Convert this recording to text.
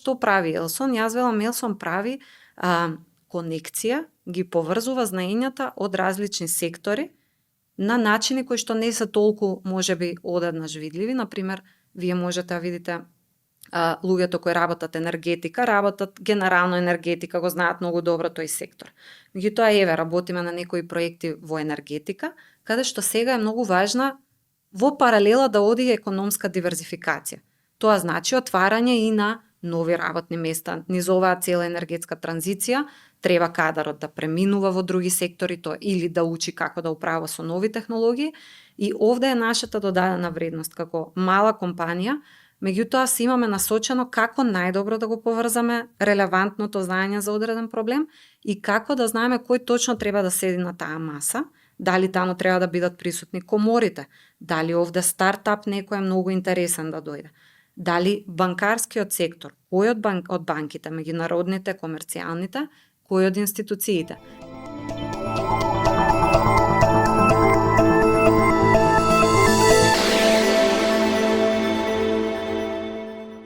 што прави Елсон? Јас велам, Елсон прави конекција, ги поврзува знаењата од различни сектори на начини кои што не се толку можеби одеднаш видливи. Например, вие можете да видите луѓето кои работат енергетика, работат генерално енергетика, го знаат многу добро тој сектор. Меѓутоа, еве, работиме на некои проекти во енергетика, каде што сега е многу важна во паралела да оди економска диверзификација. Тоа значи отварање и на нови работни места. Низ оваа цела енергетска транзиција треба кадарот да преминува во други сектори, тоа или да учи како да управува со нови технологии, и овде е нашата додадена вредност како мала компанија. Меѓутоа, си имаме насочено како најдобро да го поврзаме релевантното знаење за одреден проблем и како да знаеме кој точно треба да седи на таа маса, дали таму треба да бидат присутни коморите, дали овде стартап некој е многу интересен да дојде, дали банкарскиот сектор, кој од банките, меѓународните, комерцијалните, кој од институциите.